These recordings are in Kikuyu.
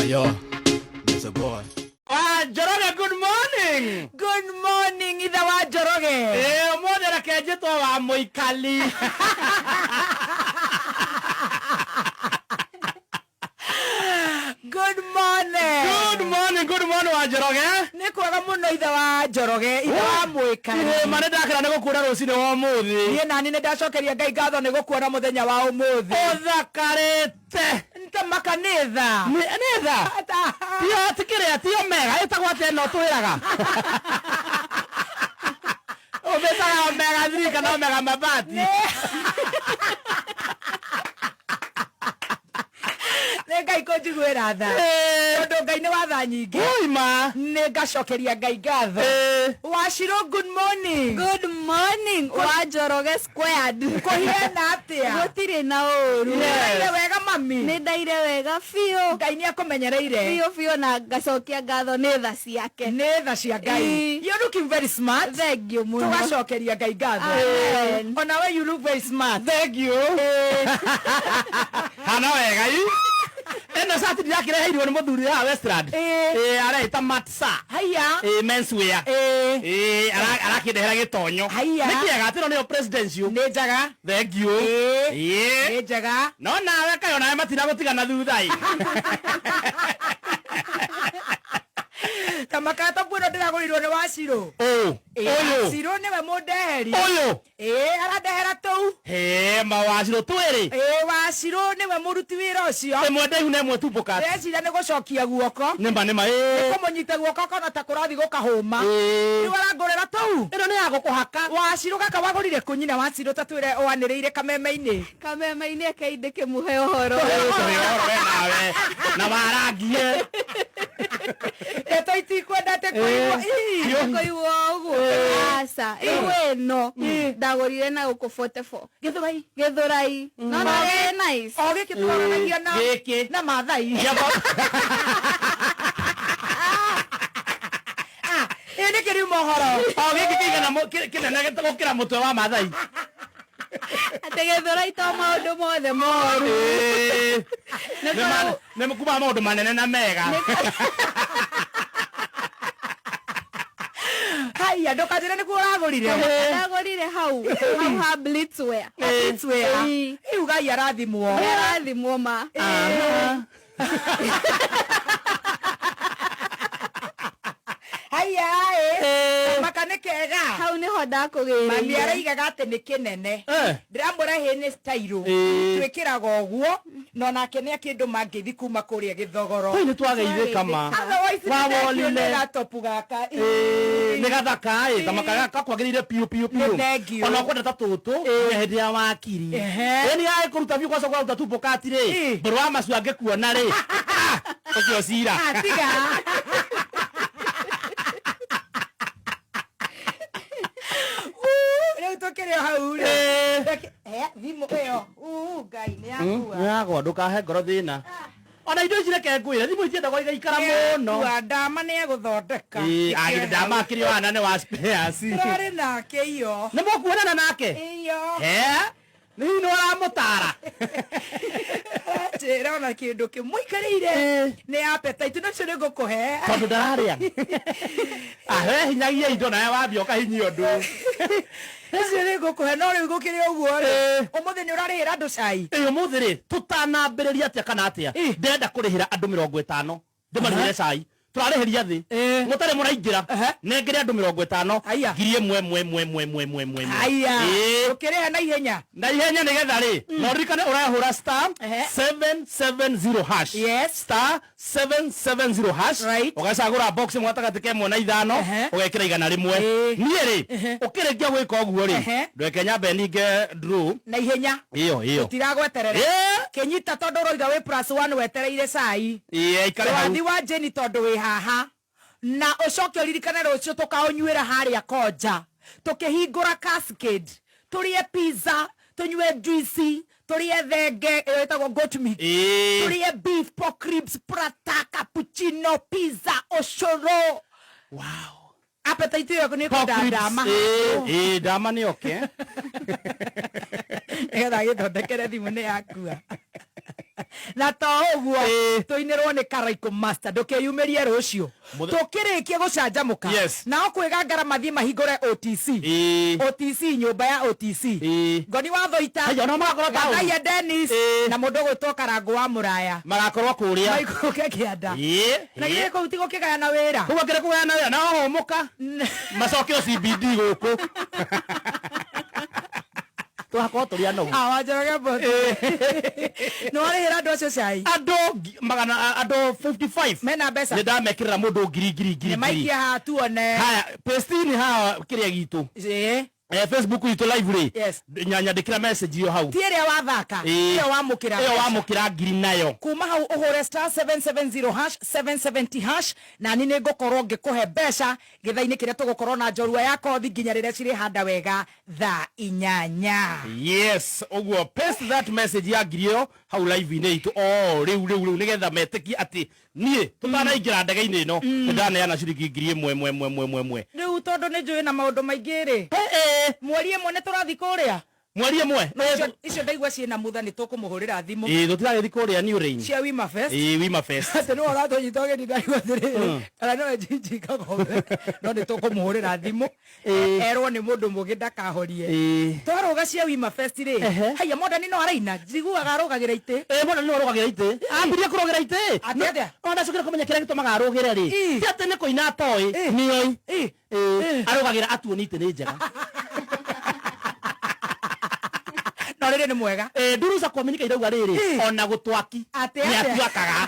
Yo, Mr. Boy. Wa Njoroge, good morning. Good morning ithe wa Njoroge. Ĩĩ, ũmũthĩ reke njĩtwo wa mũikali. Good morning. Good morning, good morning wa Njoroge. Nĩ kwega mũno ithe wa Njoroge, ithe wa Mwĩkali. Ĩĩ, ma nĩ ndakena nĩ gũkuona rũcinĩ wa ũmũthĩ. Niĩ nani nĩ ndacokeria Ngai ngatho nĩ gũkuona mũthenya wa ũmũthĩ. Ũthakarĩte. Ntamaka nĩ tha. Nĩ nĩ tha. Tio ti kĩrĩa, ti omega, ĩtagwo atĩa ĩno twĩraga? Ũmĩtaga omega 3 kana omega mabati. Nĩ Ngai kũnjiguĩra tha. Tondũ Ngai nĩ wa tha nyingĩ. Ui ma. Nĩ ngacokeria Ngai ngatho. Wacirũ, good morning. Good morning wa Njoroge squared. Kũhiana atĩa? Gũtirĩ na ũru. Nĩ wega mami. Nĩ ndaire wega biũ. Ngai nĩ akũmenyereire. Biũ biũ na ngacokia ngatho nĩ tha ciake. Nĩ tha cia Ngai. Ĩĩ. You looking very smart. Thank you mũno. Tũgacokeria Ngai ngatho. Amen. Ona we you look very smart. Thank you. Hana wega i. Ĩno cati ndĩrakĩreheirwo nĩ mũthuri haha Westland. Ĩĩ. Ĩĩ, areita Matsa. Haiya. Ĩĩ, men's wear. Ĩĩ. Ĩĩ, arakĩndehera gĩtonyo. Haiya. Nĩ kĩega atĩ ĩno nĩyo presidential. Nĩ njega. Thank you. Ĩĩ. Ĩĩ. Nĩ njega. No nawe kaĩ onawe matinagũtiga na thutha ĩ. Ta makata ĩno ndĩragũrirwo nĩ Wacirũ. Ũũ. Ũyũ. Wacirũ nĩwe mũndeheri. Ũyũ. Ĩĩ, arandehera tũu. Hĩ, mawacirũ twĩrĩ. Ĩĩ, Wacirũ nĩwe mũruti wĩra ũcio. Ĩmwe ndaihu na ĩmwe tumbo cut. Ndĩreciria nĩ gũcokia guoko. Nĩma nĩma ĩĩ. Kũmũnyita guoko kona ta kũrathiĩ gũkahũma. Ĩĩ. Rĩu arangũrĩra tũu. Ĩno nĩ ya gũkũhaka. Wacirũ gaka wagũrire kũ nyina Wacirũ ta twĩre wanĩrĩire kameme-inĩ. Kameme-inĩ kei ndĩkĩmũhe ũhoro. Tũhe ũhoro we nawe. Na warangie. Ndeto itikwendete kũigua. Ii. Kũigua ũguo. Aca. Rĩu ĩno ndagũrire na gũkũ 44. Gĩthũrai. Gĩthũrai. No no nĩ nice. O gĩkĩ twaranagia na Gĩkĩ. na Maathai. Ah, ĩ nĩ kĩriu mohoro. O gĩkĩ kĩigana kĩnene gũkĩra mũtwe wa Maathai. Atĩ gĩthũrai to maũndũ mothe moru. Ĩĩ. Nĩ Nĩ nĩ kuma maũndũ manene na mega. Haiya, ndũkanjĩre nĩkuo ũragũrire. Ndagũrire hau hau ha Blitzwear. Blitzwear. Ĩĩ. Rĩu Ngai arathimwo. Nĩ arathimwo ma. Haiya ĩ. Maka nĩ kega. Hau nĩho Mami ndakũgĩrĩire. araigaga atĩ nĩ kĩnene. Ndĩramwĩra hĩ nĩ style. Twĩkĩraga ũguo na onake nĩ akĩndũma ngeithi kuma kũrĩa gĩthogoro. Oi nĩ twageithĩka ma. Otherwise Wawonire. nĩ topu gaka. Ĩĩ, nĩ gathaka ĩ thamaka gakwagĩrĩire piũ piũ piũ. Nĩ thank you. Ona ũkwenda ta tũtũ nginya hĩndĩ ya wakiri. Ehe. Ĩ nĩ gagĩkũruta biũ gwacoka ũkaruta tumbo cut rĩ. Ĩ. Mbũrũ wa macu angĩkuona rĩ. Ah, ũcio cira. Ah, tiga. Rĩu tũkĩrĩ o hau rĩ. Eh, thimũ ĩyo. Uu, Ngai nĩ yakua. Nĩyagwa ndũkahe ngoro thĩna. Ona indo ici reke ngwĩre thimũ itiendagwo igaikara mũno. Yakua, ndama nĩ egũthondeka. Ĩ, agĩrĩ ndama akĩrĩ o ana nĩ wa spares. Tũrarĩ nake iyo. Nĩ mũkuonana nake? Iyo. He? Nĩ hihi nĩ ũramũtara? Njĩra ona kĩndũ kĩmũikarĩire nĩ appetite no cio nĩ ngũkũhe. Tondũ ndararĩa. Ahe hinyagia indo nawe wambia ũkahinyia ũndũ. Ũcio nĩ ngũkũhe no rĩu gũkĩrĩ ũguo rĩ. Ũmũthĩ nĩ ũrarĩhĩra andũ cai. Ĩ ũmũthĩ rĩ tũtanambĩrĩria atĩa kana atĩa ndĩrenda kũrĩhĩra andũ 50 ndĩmarugĩre cai tũrarĩhĩria thĩ mũtarĩ mũraingĩra nengere andũ 50 Haiya. 1000 ĩmwe ĩmwe ĩmwe ĩmwe ĩmwe ĩmwe ĩmwe. Haiya. Ĩ. Ũkĩrĩha na ihenya. Na ihenya nĩgetha rĩ na ũririkane ũrahũra star 770 hash. Yes. Star 770 hash. Right. Ũgacagũra box ĩmwe gatagatĩ ka ĩmwe na ithano ũgekĩra 100. Niĩ rĩ ũkĩrĩkia gwĩka ũguo rĩ ndweke nyambe ninge draw Na ihenya. Ĩyo ĩyo. Tũtiragweterera. Ĩ. Kĩnyita tondũ ũroiga wĩ plus one wetereire cai. Ĩ, aikare hau. Wathi wa Jane tondũ wĩ haha. Na ũcoke ũririkane rũciũ tũkaũnyuĩra harĩa Konja. Tũkĩhingũra Cascade. Tũrĩe pizza, tũnyue juice, tũrĩe thenge ĩyo ĩtagwo goat meat. Ĩ. Tũrĩe beef, pork ribs, prata, cappuccino, pizza, ũcũrũ. Wow. Appetite ĩyo nĩ Pork kwenda ribs. ndama. Ĩ, ĩ, ndama nĩ oke. Nĩgetha agĩthondekere thimũ nĩ yakua. Na to ũguo, tũinĩrwo nĩ Karaikũ Master, ndũkĩyumĩrie rũciũ. Tũkĩrĩkie gũcanjamũka, nao kwĩgangara mathiĩ mahingũre OTC. OTC, nyũmba ya OTC. Ngoni wa Thoita. Haya, ona magakorwo taũni. Gathaia Dennis. Na mũndũ ũgwĩtwo Karangũ wa Mũraya. Magakorwo kũrĩa. Maikũrũke kĩanda. Na githĩ kũu ti gũkĩgayana wĩra? Kũu akĩrĩ kũgayana wĩra na ohũmũka macokio CBD gũkũ tũgakorwo tũrĩ anogu. Awa Njoroge Mbote, nĩ warĩhĩra andũ acio cai? Andũ magana andũ 55. Mena mbeca? Nĩ ndamekĩrĩra mũndũ ngiri ngiri ngiri Nĩ ngiri. maikia haha tuone. Haya, pestini haha kĩrĩa gitũ, Facebook itũ live rĩ. Nyandĩkĩra message ĩyo hau. Ti ĩrĩa wathaka? Ĩyo wamũkĩra ĩyo mbeca. Wamũkĩra ngiri nayo. Kuma hau ũhũre star 770 hash, 770 hash, na ni nĩ ngũkorwo ngĩkũhe mbeca gĩtha-inĩ kĩrĩa tũgũkorwo na njorua ya kothi nginya rĩrĩa cirĩhanda wega thaa 8. Yes, ũguo paste that message ya ngiri ĩyo hau live-inĩ itũ o rĩu rĩu rĩu, nĩgetha metĩkie atĩ niĩ tũtanaingĩra ndege-inĩ ĩno nĩ ndaneana ciringi 1000 ĩmwe ĩmwe ĩmwe ĩmwe ĩmwe. Rĩu tondũ nĩ njũĩ na maũndũ maingĩ rĩ, mweri ĩmwe nĩ tũrathiĩ kũrĩa. Mweri ĩmwe. No icio ndaigua ciĩna mutha nĩ tũkũmũhũrĩra thimũ. Ĩĩ, tũtiragĩthiĩ kũrĩa New Range. Cia Wima Fest. Ĩĩ, Wima Fest. Atĩ nĩwe ũratũnyita ũgeni, ndaigua atĩrĩrĩ, kana nĩwe Njinji Kagombe, no nĩ tũkũmũhũrĩra thimũ erwo nĩ mũndũ mũgĩ ndakahorie. Twarũga cia Wima Fest rĩ, haiya, Modern no araina, njiguaga arũgagĩra itĩ. Ĩĩ, Modern no arũgagĩra itĩ, ambirie kũrũgĩra itĩ. Atĩ atĩa? Ona ndacokire kũmenya kĩrĩa gĩtũmaga arũgĩre rĩ, ti atĩ nĩ kũina atoĩ, nĩoĩ. Ĩĩ, arũgagĩra atuoni itĩ nĩ njega. No rĩrĩ nĩ mwega. Ĩĩ, nduru cia kuaminika irauga rĩrĩ, ona gũtwaki Atĩ nĩ atĩa? atuakaga,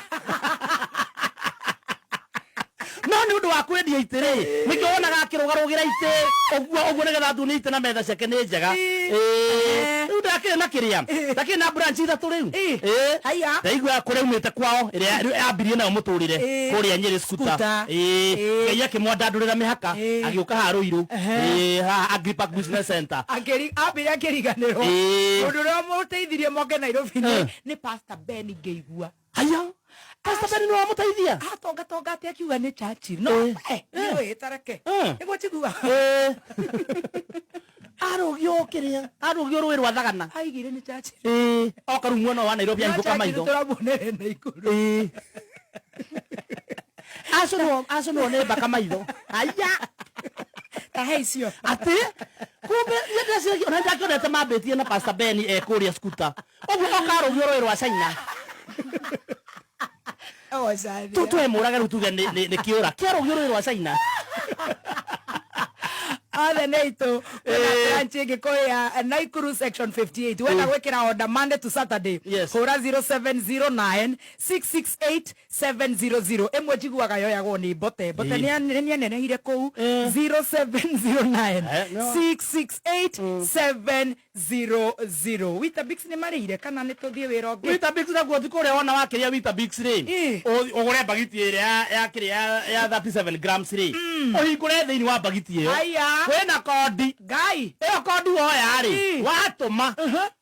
no nĩ ũndũ wa kwendia itĩ rĩ, nĩkĩo wonaga akĩrũgarũgĩra itĩ ũguo ũguo, nĩgetha atuonie itĩ na metha ciake nĩ njega. Ĩĩ, rĩu ndakĩrĩ na kĩrĩa, ndakĩrĩ na branch ithatũ rĩu. Ĩĩ. Haiya. Ndaigua kũrĩa aumĩte kwao, ĩrĩa rĩu ambirie nayo mũtũrĩre kũrĩa Nyĩrĩ Skuta. Skuta. Ĩĩ, Ngai akĩmwandandũrĩra mĩhaka, agĩũka haha Rũirũ. Ĩĩ, haha Agripark Business Center. Ambire akĩriganĩrwo. Mũndũ ũrĩa mũteithirie moke Nairobi nĩ Pastor Ben ngĩigua. Haya, Pastor Ben nĩ wamũteithia? Atonga tonga atĩ akiuga nĩ Churchill, no nĩũĩ tareke nĩguo njiguaga. Arũgio kĩrĩa, arũgio rũĩ rwa Thagana. Aigire nĩ Churchill. Ĩĩ, oka rĩu mwena wa Nairobi No ahingũka Churchill maitho. tũramuonere na igũrũ. Acũnwo acũnwo nĩ mbaka maitho. Haya. Ta he icio. Atĩ kumbe niĩ ndĩreciria ona ndakĩonete mambĩtie na Pastor Ben e kũrĩa Skuta ũguo, oka arũgio rũĩ rwa China. Ocathia. Tũhe mũrage rĩu tuge nĩ kĩũra kĩarũgio rũĩ rwa China. Othe nĩ itũ kwĩna branch ĩngĩ kũrĩa Naikuru Section 58. Wenda gwĩkĩra order Monday to Saturday, hũra 0709 668 700. Ĩmwe njiguaga yoyagwo nĩ Mbote. Mbote nĩ nĩanenehire kũu. 0709 No. 668 700. Weetabix nĩ marĩire kana nĩ tũthiĩ wĩra ũngĩ? Weetabix naguo ti kũrĩa wona wakĩrĩa Weetabix rĩ, ũgũre mbagiti ĩrĩa ya kĩrĩa ya 37 grams rĩ, ũhingũre thĩinĩ wa mbagiti ĩyo Aya. kwĩna kondi. Ngai. Ĩyo kondi woya rĩ, watũma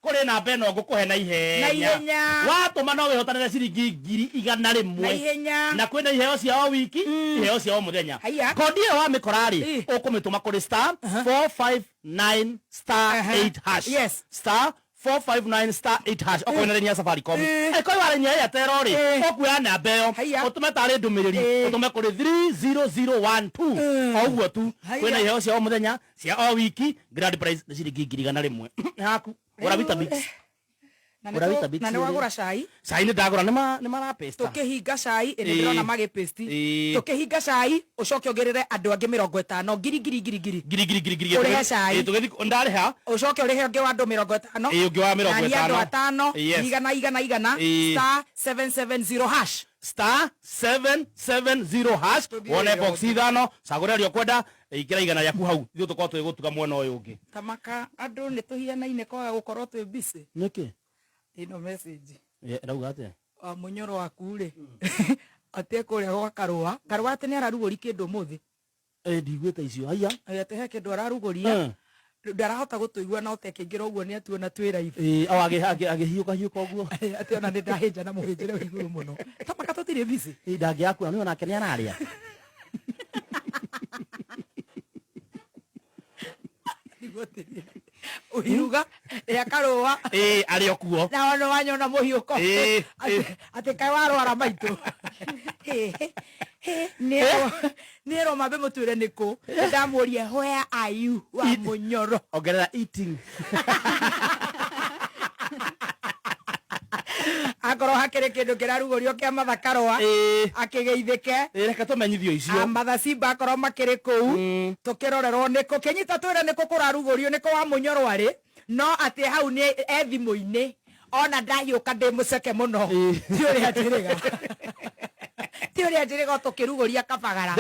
kũrĩ namba ĩno ngũkũhe na Na ihenya. ihenya. Watũma no wĩhotanĩre ciringi 100,000. Na ihenya. Na kwĩna iheo cia o wiki, iheo cia o mũthenya. Haiya. Kondi ĩyo wamĩkora rĩ, ũkũmĩtũma kũrĩ star 459 star 8 hash. Star 459 star 8 hash, okorwo nĩ raini ya Safaricom. Angĩkorwo wa raini ya Airtel rĩ, ũkuoya namba ĩyo, ũtũme tarĩ ndũmĩrĩri, ũtũme kũrĩ 30012, o ũguo tu. Kwĩna iheo cia o mũthenya, cia o wiki, grand prize nĩ ciringi 100,000 haku. Gũra Weetabix. Na Gũra Weetabix na nĩ rĩ. wagũra cai? Cai nĩ ndagũra, nĩ marapesta. Tũkĩhinga cai ĩ, nĩ ndĩrona magĩpesti. Tũkĩhinga cai ũcoke ũgĩrĩre andũ angĩ 50 ngiri ngiri ngiri ngiri. Ngiri ngiri ngiri ngiri. Ũrĩhe cai. Ĩĩ, tũgĩthiĩ ndarĩha. Ũcoke ũrĩhe ũngĩ wa andũ 50. Ĩĩ, ũngĩ wa mĩrongo Na niĩ andũ ĩtano. atano. Igana igana igana. Star 770 hash. Star 770 hash. Tũthiĩ Wone wĩra box ũngĩ. ithano, cagũra ĩrĩa ũkwenda, ĩkĩra igana rĩaku hau, ithuĩ tũkorwo twĩ gũtuga mwena ũyũ ũngĩ. Tamaka andũ nĩ tũhianaine kwaga gũkorwo twĩ busy. Nĩkĩ? Ĩno message. Ĩrauga atĩa? Wa mũnyoro waku rĩ, atĩ kũrĩa gwa Karũa. Karũa atĩ nĩ ararugũri kĩndũ ũmũthĩ. Ĩ, ndiguĩte icio. Haiya. Ĩ, atĩ he kĩndũ ararugũria. Ndarahota gũtũigua na ũtekĩingĩra ũguo nĩ atuona twĩ live. Ĩ, o agĩhiũka hiũka ũguo. Atĩ ona nĩ ndahĩnja na mũhĩnjĩre wa igũrũ mũno. Tamaka tũtirĩ busy. Ĩ, ndangĩakua nĩ onake nĩ ararĩa. Nĩguo atĩrĩrĩ. Iruga rĩa Karũa. Ĩĩ, arĩ o kuo. Na ona wanyona mũhiũko. Ĩĩ, Atĩ atĩ kaĩ warwara maitũ. Nĩerwo mambe mũtwĩre nĩkũ. Ndamũrie where are you wa Mũnyoro. Ongerera eating. Akorwo hakĩrĩ kĩndũ kĩrarugũrio kĩa Martha Karũa Ĩĩ. akĩgeithĩke. Ĩĩ, reke tũmenyithio icio. Amatha Simba akorwo makĩrĩ kũu tũkĩrorerwo nĩkũ kĩnyita twĩre nĩkũ kũrarugũrio nĩkũ wa Mũnyoro arĩ no atĩ hau nĩ e thimũ-inĩ ona ndahiũka ndĩ mũceke mũno ti ũrĩa njĩrĩga ti ũrĩa njĩrĩga o tũkĩrugũria kabagara.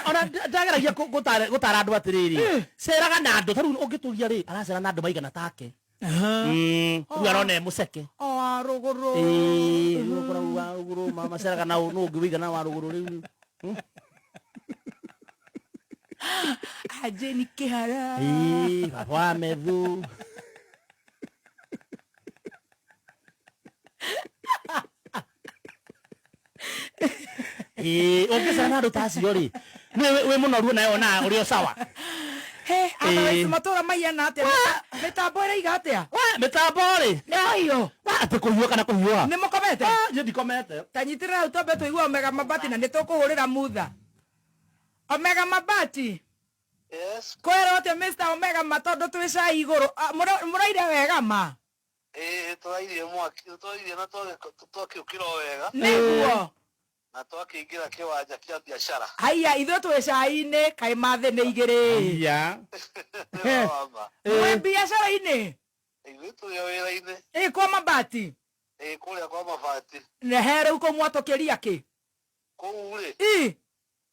Ona ndageragia gũtara andũ atĩrĩrĩ, ceraga na andũ tarĩu ũngĩtũria rĩ, aracera na andũ maigana take. Rĩu arona e mũceke. O wa rũgũrũ. Ĩĩ, rĩu ũkoragwo wa rũgũrũ maceraga na nũ ũngĩ wĩigana wa rũgũrũ rĩu. Jane Kĩhara. Ĩĩ, baba wa Methu. Ĩĩ, ũngĩcera na andũ ta acio rĩ, wĩ mũnoru nawe wonaga ũrĩ o sawa. He, otherwise matũra mahiana atĩa? Mĩtambo ĩraiga atĩa? We, mĩtambo rĩ. Nĩ kũhiũ. Wa, atĩ kũhiũha kana kũhiũha? Nĩ mũkomete? Ah, niĩ ndikomete. Ta nyitĩrĩra hau twambe tũigue Omega Mabati na nĩ tũkũhũrĩra Mutha. Omega Mabati. Yes. Kwĩrwo atĩa Mr. Omega ma tondũ twĩ cai igũrũ. Ah, mũraire wega ma? Ĩĩ, tũrairie mwaki, tũrairie na twakĩũkĩra o wega. Nĩguo. Na twakĩingĩra kĩwanja kĩa biacara. Haiya, ithuĩ twĩ cai-inĩ, kaĩ mathĩ nĩ igĩrĩ. Haiya. Nĩ wa ma. Mwĩ biacara-inĩ? Ithuĩ tũrĩ o wĩra-inĩ. Ĩĩ, kwa mabati? Ĩĩ, kũrĩa kwa mabati. Na he rĩu kũu mwatũkĩria kĩ? Kũu rĩ? Ĩ.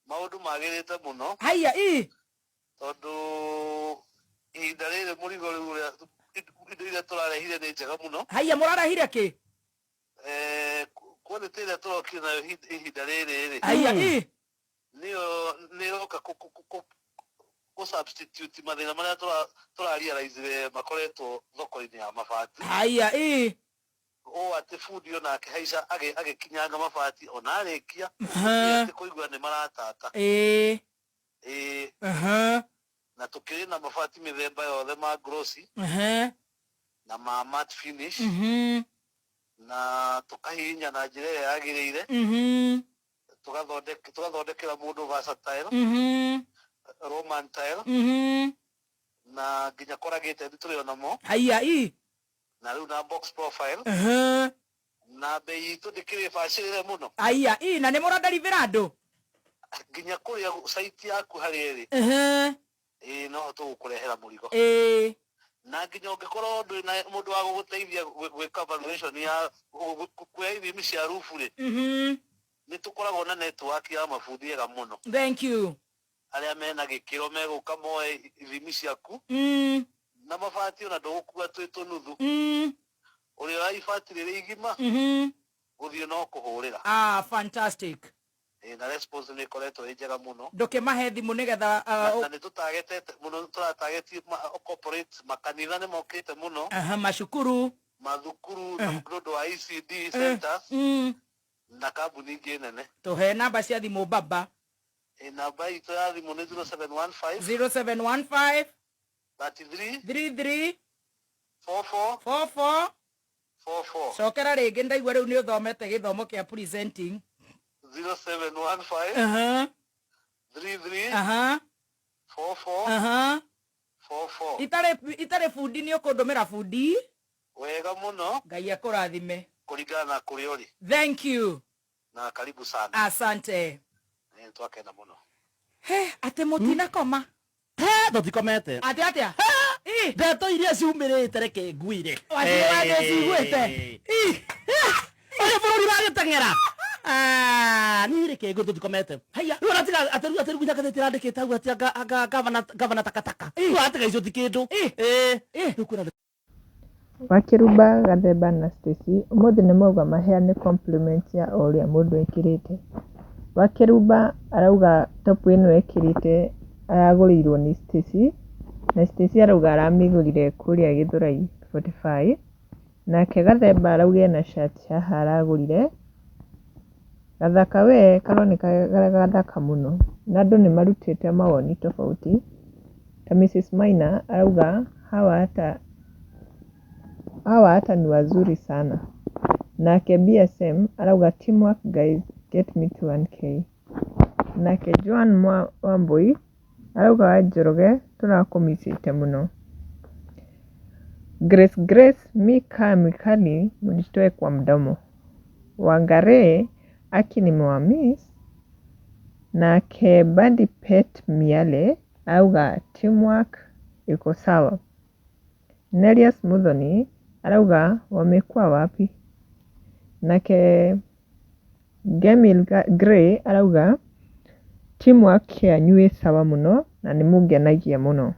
Maũndũ magĩrĩte mũno. Haiya, ĩ. Tondũ ihinda rĩrĩ mũrigo rĩu ũrĩa indo iria tũrarehire nĩ njega mũno. Haiya, mũrarehire kĩ? Quality ĩrĩa tũrokire nayo ihinda rĩrĩ rĩ. Haiya, ĩ. Nĩyo nĩĩroka kũ substitute mathĩna marĩa tũra realize makoretwo thoko-inĩ ya mabati. Haiya, ĩ. Ũũ atĩ bundi ona akĩhaica agĩkinyanga mabati ona arĩkia, atĩ kũigua nĩ maratata. Ĩ. Ĩ. Na tũkĩrĩ na mabati mĩthemba yothe ma glossy. Na ma matte finish. Na tũkahihinya na njĩra ĩrĩa yagĩrĩire. Tũgathondekera mũndũ versatile. Roman tile. Na nginya corrugated tũrĩ o namo. Haiya, ĩ. Na rĩu na box profile. Na bei itũ ndĩkĩrĩ bacĩrĩre mũno. Haiya, ĩ, na nĩ mũraderivĩra andũ? Nginya kũrĩa site yaku harĩa ĩrĩ. Ĩ, no tũgũkũrehera mũrigo. Ĩ. Na nginya ũngĩkorwo ndũrĩ na mũndũ wa gũgũteithia gwĩka valuation ya kuoya ithimi cia roof rĩ. Nĩ tũkoragwo na network ya mabundi ega mũno. Thank you. Arĩa mena gĩkĩro megũka moe ithimi ciaku. Na mabati ona ndũgũkua twĩ tũnuthu. Ũrĩoya ibati rĩrĩ igima. Gũthiĩ no kũhũrĩra. Ah, fantastic. Ĩ, na response nĩ ĩkoretwo ĩ njega mũno. Ndũkĩmahe thimũ nĩgetha, Na nĩ tũtagetete mũno, tũratageti corporate, makanitha nĩ mokĩte mũno. Aha, macukuru. Mathukuru, na nĩ ũndũ wa ECD centers. Na kambuni ingĩ nene. Tũhe namba cia thimũ baba. Ĩ, namba itũ ya thimũ nĩ 0715. 0715. 33. 33. 44. 44. 44. Cokera rĩngĩ ndaigua rĩu nĩ ũthomete gĩthomo kĩa presenting. 0715. 33. 44. 44. Itarĩ bundi nĩ ũkũndũmĩra bundi? Wega mũno. Ngai akũrathime. Kũringana na kũrĩa ũrĩ. Thank you. Na karibu sana. Asante. Nĩ twakena mũno. He, atĩ mũtinakoma? He, tũtikomete. Atĩ atĩa? He, ndeto iria ciumĩrĩte reke ngwire. Wathiĩ wathiĩ ciguĩte. Ũrĩa bũrũri ũragĩteng'era. Ah, niĩ reke ngwire tũtikomete. Haiya. Rĩu ona tiga atĩ rĩu atĩ rĩu nginya ngathĩti ĩrandĩkĩte hau atĩ anga governor takataka. Rĩu atiga icio ti kĩndũ. Rĩu kwĩna Wakĩrumba, Gathemba na Stacy ũmũthĩ nĩmauga maheane compliment ya o ũrĩa mũndũ ekĩrĩte. Wakĩrumba arauga top ĩno ekĩrĩte aragũrĩirwo nĩ Stacy, na Stacy arauga aramĩgũrire kũrĩa Gĩthũrai 45. Nake Gathemba arauga ena shirt haha aragũrire, gathaka we karoneka gathaka mũno. Na andũ nĩmarutĩte mawoni tofauti, ta Mrs Maina arauga hawa hata Hawa hata ni wazuri sana. Nake BSM arauga teamwork guys get me to 1K. Nake Joan Wambui arauga wa Njoroge tũrakũmicĩte mũno. Grace Grace mi kaa mikali mnitoe kwa mdomo. Wangare aki nimewamiss. Nake Bandi Pet Miale arauga teamwork iko sawa. Nelius Muthoni arauga wamekuwa wapi? Nake Gemil Gray arauga teamwork yanyu ĩ sawa mũno na nĩ mũngenagia mũno.